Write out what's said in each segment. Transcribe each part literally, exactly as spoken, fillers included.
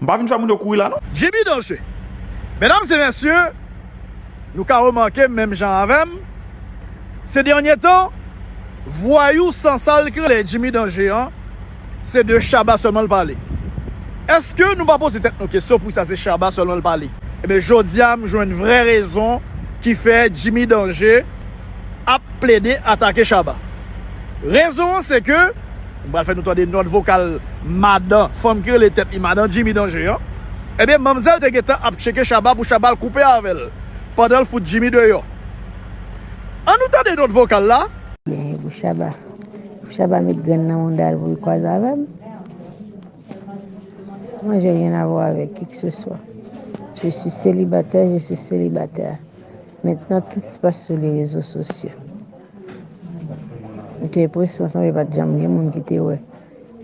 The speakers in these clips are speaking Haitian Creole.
M pa vin fè moun yo kouri la non. Jimmy Danje. Medam e mesye, nou ka remake menm jan avè m, se dènye tan, vwayou sansal ki rele Jimmy Danje an, se de Shabba sèlman l pale. Èske nou pa poze tèt nou kesyon poukisa se Shabba sèlman l pale? Ebyen, jodi a, m jwenn vrè rezon ki fè Jimmy Danje ap plede atake Shabba. Rezon an se ke, m pral fè nou tande nòt vokal madan, fanm ki rele tèt li madan Jimmy Danje an. Ebyen, manmzèl te gentan ap tcheke Shabba pou Shabba al koupe avè l, pandan l fout Jimmy deyò. Ann nou tande nòt vokal la. Ebyen, pou Shabba. Pou Shabba met grenn nan mouda l pou l kwaze avè m. Moi, j'ai rien à voir avec qui que ce soit. Je suis célibataire, je suis célibataire. Maintenant, tout se passe sur les réseaux sociaux. M te enpresyon sanble pa t janm gen moun ki te wè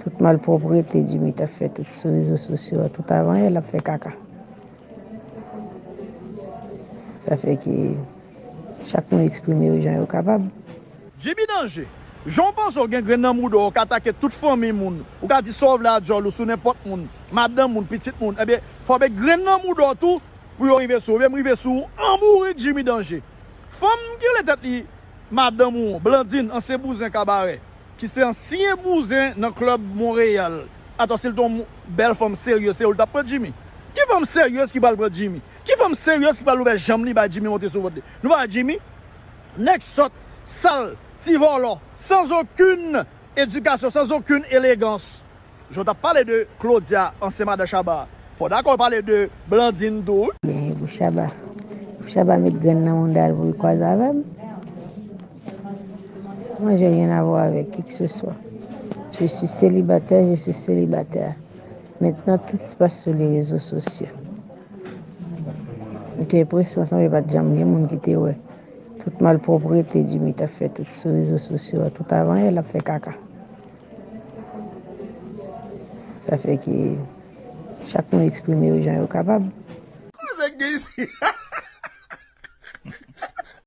tout malpwòpte Jimmy t ap fè tout sou rezo sosyo a, tout avan yè l ap fè kaka. Sa fè ke chak moun eksprime yo jan yo kapab. Jimmy Danje, jan w panse w gen grenn nan mouda w, w ka atake tout fanmi moun, ou ka di sa w vle a djòl ou sou nenpòt moun, madanm moun, pitit moun, ebyen, fò w met grenn nan mouda w tou pou yo rive sou ou. Ebyen, m rive sou ou an bourik Jimmy Danje. Fanm ki rele tèt li madanm ou, Blandine, ansyen bouzen Kabarè, ki se ansyen bouzen nan klèb Monreyal. Atò, si l te yon bèl fanm serye, se ou l t ap pran Jimmy. Ki fanm seryez ki pral pran Jimmy? Ki fanm seryez ki pral ouvè janm li bay Jimmy monte sou vant li? Nou pa wè Jimmy? Nèg sòt, sal, ti vòlò, sans aucune éducation, sans aucune élégance. Jan w t ap pale de Claudia, ansyen madan Shabba, fò w dakò pale de Blandine tou, wi. Ebyen, pou Shabba. Pou Shabba met grenn nan mouda l pou l kwaze avè m. Moi, j'ai rien à voir avec qui que ce soit. Je suis célibataire, je suis célibataire. Maintenant, tout se passe sur les réseaux sociaux. M te enpresyon sanble pa t janm gen moun ki te wè tout malpwòpte Jimmy t ap fè tout sou rezo sosyo a, tout avan yè l ap fè kaka. Sa fè ke chak moun eksprime yo jan yo kapab. Koze k gen isi?